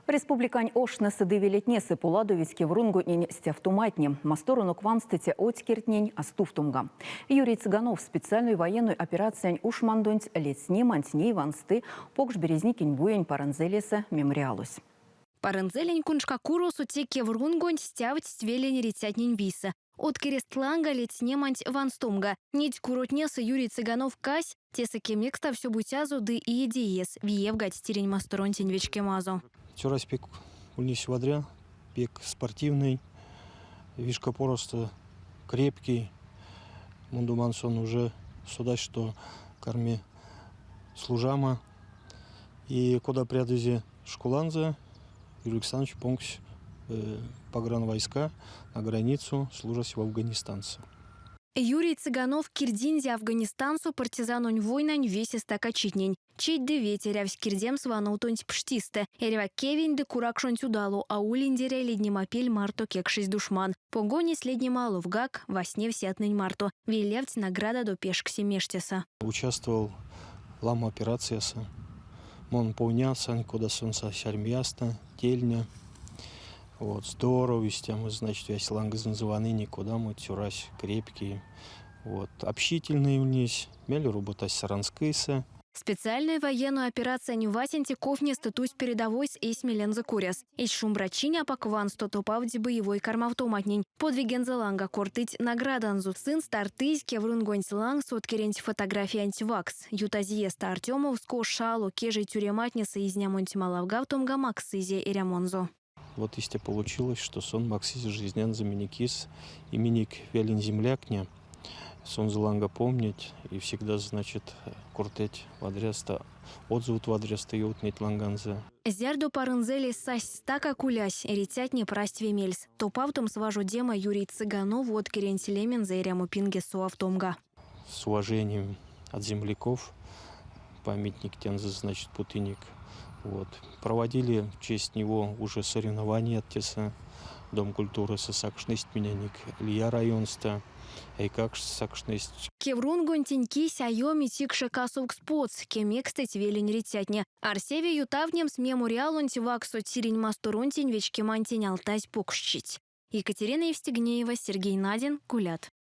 Республикань оштнесэ ды велетнесэ поладовить кеврунготнень стявтоматне, масторонок ванстыця откертнень а стувтомга. Юрий Цыганов специальной военной операциянь ушмандонть ледстнеманть ней вансты Покш Березникень буень Парынзэлесэ мемориалось. Парынзэлень куншкакуросо те кеврунгонть стявтсть велень эрицятнень вийсэ. Откерест ланга ледстнеманть ванстомга. Неть куротнесэ Юрий Цыганов кассь, тесэ кемекставсь обуцязо ды иеде иес виевгадсь тиринь масторонтень вечкемазо. Цёрась пек ульнесь вадря, пек спортивный, вишка порасто крепкий. Мон думан, сон уже содась, что карми служамо. И кода прядызе школанзо, Юрий Александрович понгсь погранвойска на границу, служась в Афганистанце. Юрий Цыганов кирдинзе Афганистансо партизанонь войнань весе стакачитнень. Чить ды веть эрявсь кирдемс вановтонть пштистэ. Эрьва кевень ды куракшонть удало а улиндеряй леднемапель марто кекшезь душман. Погонесь леднема аловгак, вастневсь ятнэнь марто. Велявтсь наградадо пешксе мештесэ. Участвовал ламо операциясо. Мон повнясан, кода сон сась армиясто, тельня. Вот, здорово истямо, значит, весь лангозонзо ванынек, кодамо цёрась крепкий. Вот, общительный ульнесь, мель роботась Саранскойсэ. Специальной военной операциянь васенце ковнестэ тусь передовойс эсь мелензэ коряс. Эсь шумбрачинь апак вансто топавтсь боевой кармавтоматнень. Подвигензэ ланга кортыть награданзо. Сынст артызь кеврунгонть лангс откеренть фотографиянть ваксс. Ютазь иестэ Артёмовско шало кежей тюрематнесэ изнямонть малавгавтомга максызе эрямонзо. Вот истя получилось, что сон максызе жизнянзо минекис и минек велень землякне. Сонзэ ланга помнить и всегда, значит, кортыть вадрясто, отзывт вадрясто ёвтнить ланганзо. Зярдо Парынзэлесь сась стака кулясь, эрицятне прасть ве мельс. Топавтомс важодема Юрий Цыганов откеренть лемензэ эрямопингес совавтомга. С уважением от земляков памятник тензэ, значит, путыник. Вот. Проводили в честь него уже соревнования тесэ Дом культуры сакшность миненек лия районсто, эйкакшт сакшность. Кеврунгонтень кись а ёми тикше касовкс потс, кемекстыть велень эрицятне. Арсеви ютавтнемс мемориалонть вакссо тиринь масторонтень вечкемантень алтазь покшчить. Екатерина Евстигнеева, Сергей Надин, Кулят.